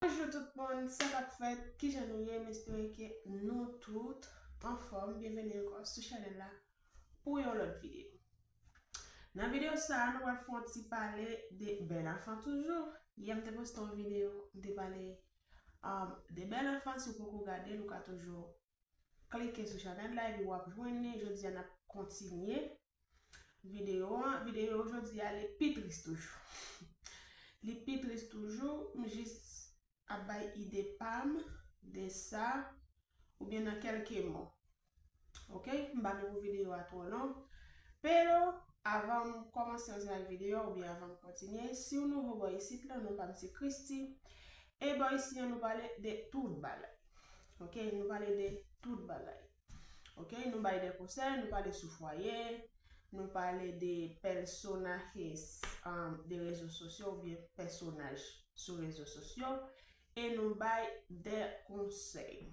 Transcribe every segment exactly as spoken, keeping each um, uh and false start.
Bonjou tout moun, sa k ap fèt? Kijan nou ye? M espere ke nou tout anfòm. Byenveni ankò sou chanèl la pou yon lòt videyo. Nan videyo sa a, nou pral fè yon ti pale de bèl anfan toujou. Yè m te poste yon videyo, m te pale, um, de bèl anfan. Si w poko gade l, ou ka toujou klike sou chanèl la epi w ap jwenn li. Jodi a n ap kontinye videyo an. Videyo jodi a li pi tris toujou. Li pi tris toujou, m jis ap bay ide pa m de sa, oubyen nan kèlke mo. Oke? M pa vle pou videyo a twò long. Pero, avan m kòmanse ansanm ak videyo a, oubyen avan m kontinye, si w nouvo bò isit la, non pa m se Christy. E bò isi an, nou pale de tout bagay. Oke? Nou pale de tout bagay. Oke? Nou bay de konsèy, nou pale sou fwaye, nou pale de pèsonajes, um, de rezo sosyo oubyen pèsonaj sou rezo sosyo, e nou bay de konsèy.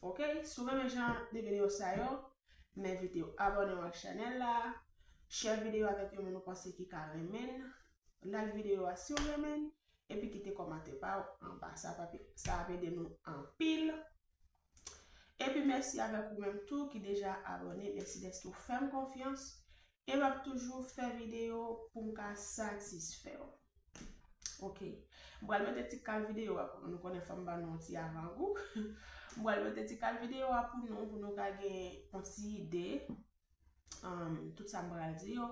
Oke? Si w renmen jan de videyo sa yo, m envite w abòne w ak chanèl la, share videyo avèk yon moun ou panse ki ka renmen l, like videyo a si w renmen l, epi kite kòmantè pa w anba. Sa p ap, sa ap ede nou anpil. Epi mèsi avèk ou menm tou ki deja abòne. Mèsi dèske w fè m konfyans. E m ap toujou fè videyo pou m ka satisfè w. Oke. M pral mete ti kal videyo a pou nou. Nou konnen fò m ban nou yon ti avangou. M pral mete ti kal videyo a pou nou, pou nou ka gen yon ti ide, um, tout sa m pral di yo.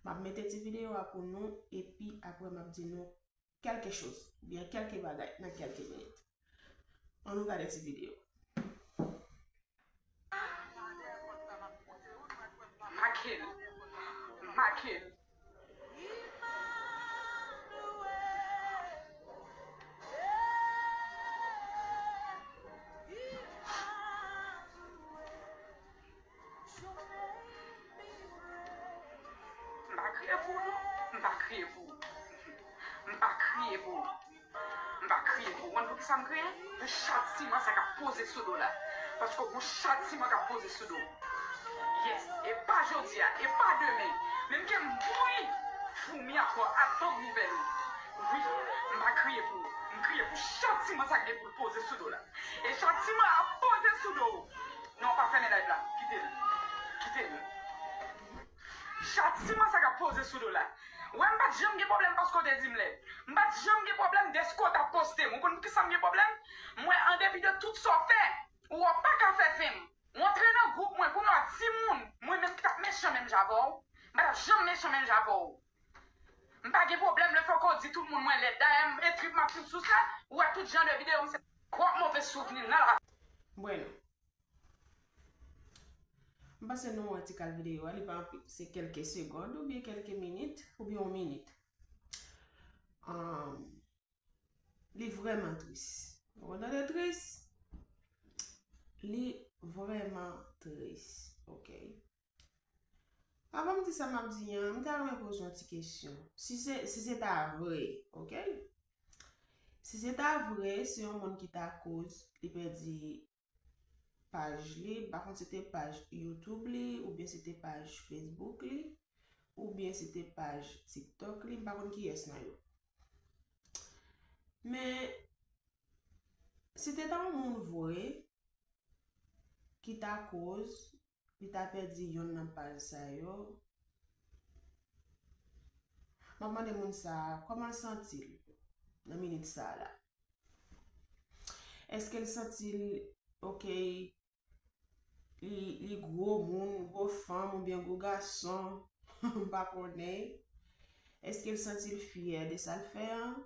M ap mete ti videyo a pou nou, epi apre m ap di nou kèlke choz, oubyen kèlke bagay nan kèlke minit. Ann nou gade ti videyo. Make l. Make l. M pa kriye pou ou, non. M pa kriye pou ou. M pa kriye pou ou. M pa kriye pou ou. Ou konn poukisa m kriye? Pou chatiman sa k ap poze sou do w la. Paske w gon chatiman k ap poze sou do w. Yes, e pa jodi a, e pa demen. Menm ke m bouyi foumi ankò ak bann nouvèl ou. Wi, m pa kriye pou ou. M kriye pou chatiman sa k gen pou l poze sou do w la. E chatiman ap poze sou do w. Non, pa fèmen live la. Kite l. Kite l. Chatiman sa k ap poze sou do w la. Ou wè, m pa t janm gen pwoblèm paske w te di m lèd. M pa t janm gen pwoblèm dèske w t ap poste m. Ou konn poukisa m gen pwoblèm? M wè, an depi de tout sa w fè, ou wè w pa ka fè fè m. Ou antre nan gwoup mwen, kounye a timoun, mwen menm ki t ap mechan menm jan avè w, m pa t ap janm mechan menm jan avè w. M pa gen pwoblèm lefètke w di tout moun mwen lèd. Dayè, m, e trip m ap trip sou sa, ou wè tout jan de videyo m se twòp move souvni nan la. Bueno. M panse nou wè ti kal videyo a, li pa anpil, se kèlke segond oubyen kèlke minit, oubyen yon minit. Um, li vrèman tris. Ou konn tande tris? Li vrèman tris, oke? Avan m di sa m ap di an, m ta renmen poze yon ti kesyon. Si se, si se ta vre, oke? Si se ta vre, se yon moun ki ta koz li pèdi paj li, m pa konn si se te paj YouTube li, oubyen se te paj Facebook li, oubyen se te paj TikTok li, m pa konn kiyès nan yo. Men, si te ta yon moun vre ki ta koz li ta pèdi yonn nan paj sa yo, m ap mande moun sa a kòman l santi l nan minit sa a la. Èske l santi l, oke, li, li gwo moun, gwo fanm oubyen gwo gason, m pa konnen. Èske l santi l fyè de sa l fè an?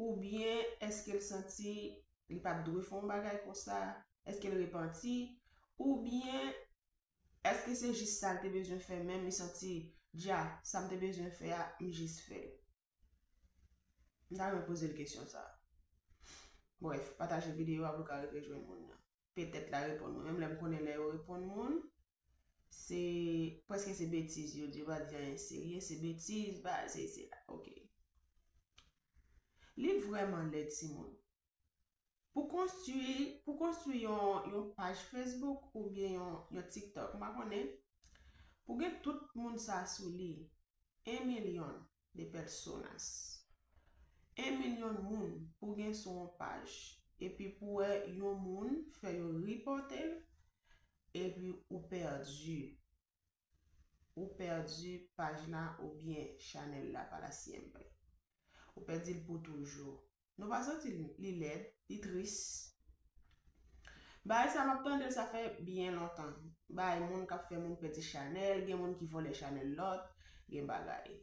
Oubyen èske l santi li pa t dwe fè yon bagay konsa? Èske l repanti? Oubyen èske se jis sa l te bezwen fè menm, li santi, dja, sa m te bezwen fè a, m jis fè l? M ta renmen poze l kesyon sa a. Brèf, pataje videyo a pou l ka rive jwenn moun nan. Petèt l a reponn mwen. Menm lè m konnen lè yo reponn moun, se, prèske se betiz yo di, yo pa di anyen serye, se betiz, bagay sesi sela. Oke. Li vrèman lèd, timoun. Pou konstwi, pou konstwi yon, yon paj Facebook oubyen yon, yon TikTok, m pa konnen, pou gen tout moun sa sou li, un million de personas. en milyon moun pou gen sou yon paj, epi pou wè yon moun fè yo ripòte l, epi ou pèdi. Ou pèdi paj la oubyen chanèl la pa la siempre. Ou pèdi l pou toujou. Nou pa santi li lèd, li tris. Bagay sa m ap tande l sa fè byen lontan. Bagay moun k ap fè moun pèdi chanèl, gen moun ki vòlè chanèl lòt, gen bagay.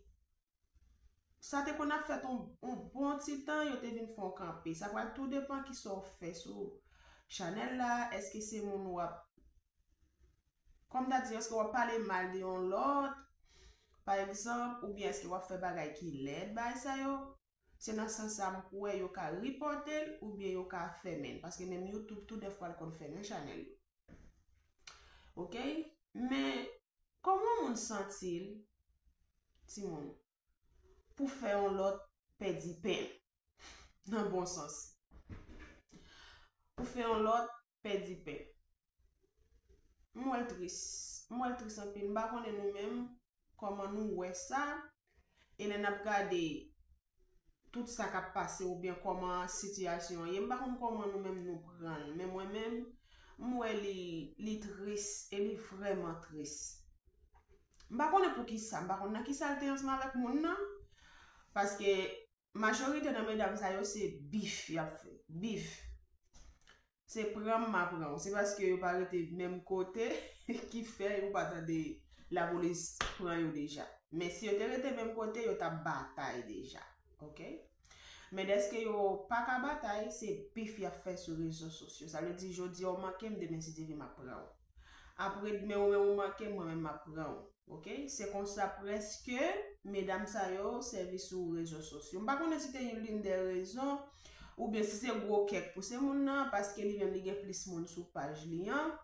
Sa te konn ap fèt on, on bon ti tan, yo te vin fè on kanpe. Sa pral tou depan kisa w fè sou chanèl la. Èske se moun w ap, kòm ta di, èske w ap pale mal de yon lòt, pa egzanp, oubyen èske w ap fè bagay ki lèd, bagay sa yo? Se nan sans sa m kwè yo ka ripòte l oubyen yo ka fèmen l. Paske menm YouTube tou dèfwa l konn fèmen chanèl yo. Oke? Men, kòman moun santi l, timoun, pou fè yon lòt pèdi pen l? Nan bon sans. Pou fè yon lòt pèdi pen. M wè l tris. M wè l tris anpil. M pa konnen nou menm, kòman nou wè sa. E lè n ap gade tout sa k ap pase oubyen kòman sitiyasyon an ye, m pa konn kòman nou menm nou pran l. Men mwen menm, m wè li, li tris e li vrèman tris. M pa konnen poukisa, m pa konn nan kisa l te ansanm avèk moun nan. Paske majorite nan medam sa yo se bif y ap fè. Bif. Se pran m, m a pran w. Se paske yo pa rete menm kote ki fè ou pa tande lapolis pran yo deja. Men si yo te rete menm kote, yo t ap batay deja. Oke? Men dèske yo pa ka batay, se bif y ap fè sou rezo sosyo. Sa vle di, jodi a ou manke m, demen si Dye vle m ap pran w. Apre demen ou menm ou manke m, mwen menm m ap pran w. Oke? Se konsa prèske medam sa yo sèvi sou rezo sosyo. M pa konnen si te youn de rezon, oubyen si se gwo kè k pouse moun nan, paske li menm li gen plis moun sou paj li an.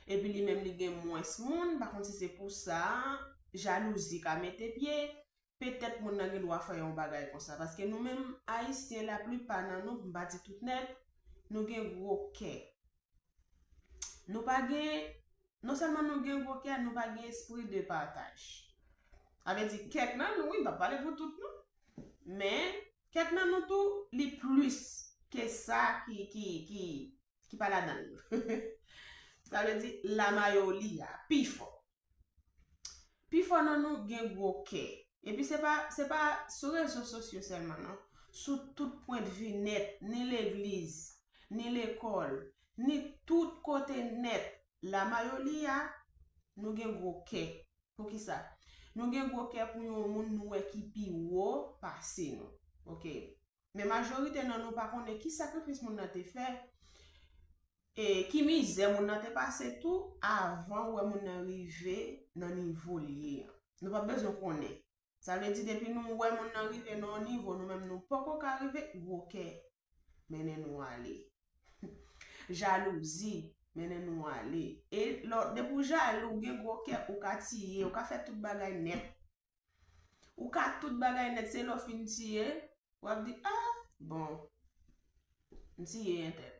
Epi li menm li gen mwens moun, m pa konn si se pou sa, jalouzi ka mete pye, petèt moun nan gen dwa fè yon bagay konsa. Paske nou menm, Ayisyen, laplipa nan nou, m pa di tout nèt, nou gen gwo kè. Nou pa gen, non sèlman nou gen gwo kè, nou pa gen espri de pataj. Sa vle di kèk nan nou, wi, m p ap pale pou tout non. Men, kèk nan nou tou, li plis ke sa ki, ki, ki, ki pa ladan l. Sa vle di, lamayoli a, pifò. Pifò nan nou gen gwo kè. Epi se pa, se pa sou rezo sosyo sèlman non. Sou tout pwendvi nèt, ni legliz, ni lekòl, ni tout kote nèt, lamayoli a, nou gen gwo kè. Poukisa? Nou gen gwo kè pou yon moun nou wè ki pi wo pase nou. Oke? Men majorite nan nou pa konnen ki sakrifis moun nan te fè, e ki mizè moun nan te pase tou, avan ou wè moun nan rive nan nivo l ye an. Nou pa bezwen konnen. Sa vle di, depi nou wè moun nan rive nan yon nivo, nou menm nou poko ka rive, gwo kè mennen nou ale. Jalouzi mennen nou ale. E lè, depi w jalou, w gen gwo kè, ou ka tiye, ou ka fè tout bagay nèt. Ou ka tout bagay nèt, se lè w fin tiye, w ap di, ah, bon, m tiye entèl.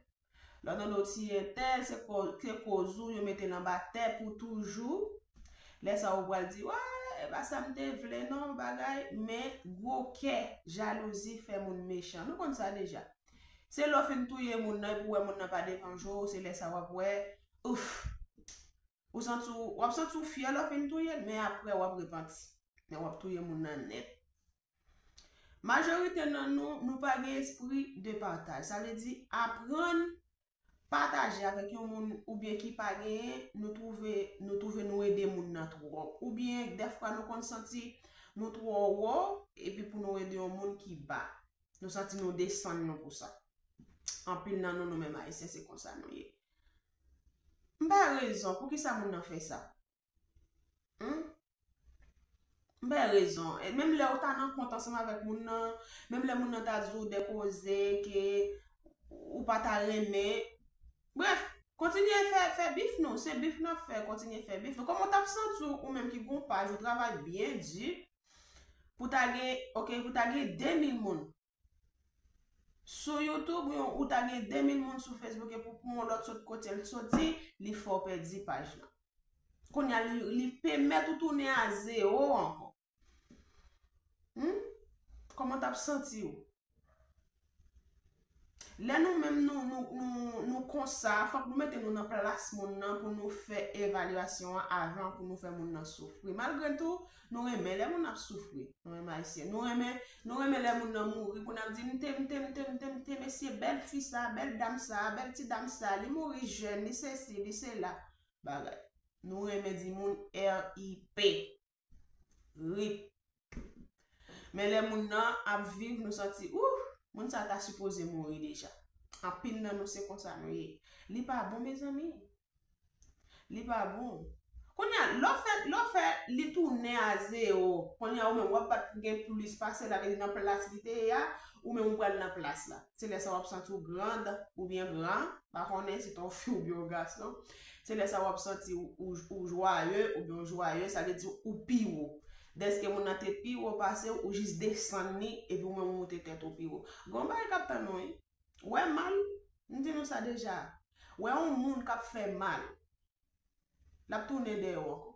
Lè w tande w tiye entèl, se ko-, se koz ou, yo mete l anba tè pou toujou. Lè sa a ou pral di, wè, e pa sa m te vle non, bagay, men gwo kè, jalouzi fè moun mechan. Nou konn sa deja. Se lè w fin touye moun nan, epi w wè moun nan pa devan je w, se lè sa a w ap wè, ouf, ou santi w, w ap santi w fyè lè w fin touye l, men apre w ap repanti. Men w ap touye moun nan nèt. Majorite nan nou, nou pa gen espri de pataj. Sa vle di, aprann pataje avèk yon moun oubyen ki pa genyen, nou twouve, nou twouve nou ede moun nan twòp. Oubyen, dèfwa nou konn santi nou twò wo, epi pou nou ede yon moun ki ba. Nou santi nou desann nou pou sa. Anpil nan nou, nou menm Ayisyen, se konsa nou ye. M bay rezon, poukisa moun nan fè sa? Hmm? M bay rezon. E menm lè ou ta nan kont ansanm avèk moun nan, menm lè moun nan ta di w de koze ke ou pa ta renmen. Brèf, kontinye fè, fè bif nou. Se bif n ap fè, kontinye fè bif nou. Kòman w t ap santi w, ou menm ki gon paj, ou travay byen di, pou ta gen, oke, pou ta gen de mil moun sou YouTube, ou, ou ta gen de mil moun sou Facebook, epi pou yon lòt sot kote l soti, li fè w pèdi paj lan. Kounye a, li, li pèmèt ou tounen a zewo ankò. Hmm? Kòman w t ap santi w? Lè nou menm nou, nou, nou, nou konsa, fòk nou mete nou nan plas moun nan pou nou fè evalyasyon an avan pou nou fè moun nan soufri. Malgre tou, nou renmen lè moun ap soufri. Nou menm Ayisyen, nou renmen, nou renmen lè moun nan mouri pou n ap di, "M te, m te, m te, m te, m te, mesye, bèl fi sa, bèl dam sa, bèl ti dam sa, li mouri jèn, li sesi, li sela." Bagay. Nou renmen di moun R I P. R I P. Men lè moun nan ap viv, nou santi, ouh, moun sa ta sipoze mouri deja. Anpil nan nou se konsa nou ye. Li pa bon, mezanmi. Li pa bon. Kounye a, lè w fè, lè w fè li tounen a zewo, kounye a ou menm w ap bat pou gen plis pase, sa vle di nan plas li te ye a, ou menm ou pral nan plas la. Se lè sa w ap santi w grand oubyen gran, pa konnen si t on fi oubyen on gason. Se lè sa w ap santi w, ou, ou jwaye oubyen w jwaye, sa vle di ou pi wo. Dèske moun nan te pi wo pase w, ou jis desann li, epi ou menm ou moute tèt ou pi wo. Gon bagay k ap tann ou, wi. Wè mal, m di nou sa deja. Wè yon moun k ap fè mal, l ap tounen dèyè w ankò.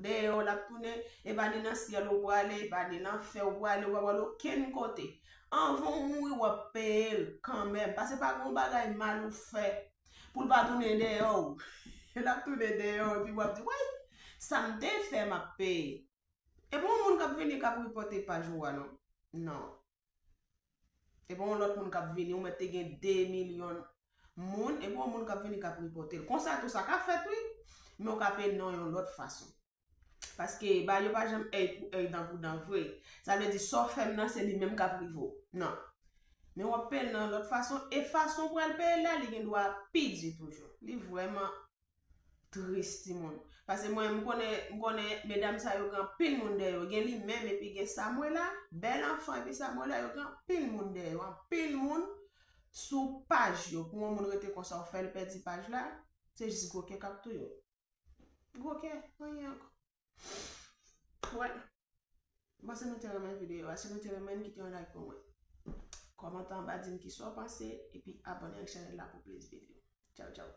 Dèyè w l ap tounen, e pa ni nan syèl ou prale, e pa ni nan lanfè ou prale, ou pa prale okenn kote. Anvan w mouri, w ap peye l kanmenm. Paske pa gen yon bagay mal ou fè pou l pa tounen dèyè w. L ap tounen dèyè w, epi w ap di, "Woy, sa m te fè, m ap peye." E pa yon moun k ap vini k ap ripòte paj ou a, non. Non. E pa yon lòt moun k ap vini, ou mèt te gen de milyon moun, e pa yon moun k ap vini k ap ripòte l. Konsa tou sa ka fèt, wi, men w ka peye l nan yon lòt fason. Paske ba yo pa janm èy pou èy, dan pou dan vre. Sa vle di sa w fè m nan, se li menm k ap rive w. Non. Men w ap peye l nan yon lòt fason, e fason w pral peye l la, li gen dwa pi di toujou. Li vrèman tris, timoun. Paske mwen, m konnen, m konnen medam sa yo gen anpil moun dèyè yo. Gen li menm epi gen Samuela, bèl anfan epi Samuela, yo gen anpil moun dèyè yo. Anpil moun sou paj yo. Pou yon moun rete konsa, ou fè l pèdi paj la, se jis gwo kè k ap touye w. Gwo kè, anyen ankò. Wè. M panse nou te renmen videyo a. Si nou te renmen, kite yon like pou mwen. Kòmante anba, di m kisa w panse, epi abòne ak chanèl la pou plis videyo. Tchaw, tchaw.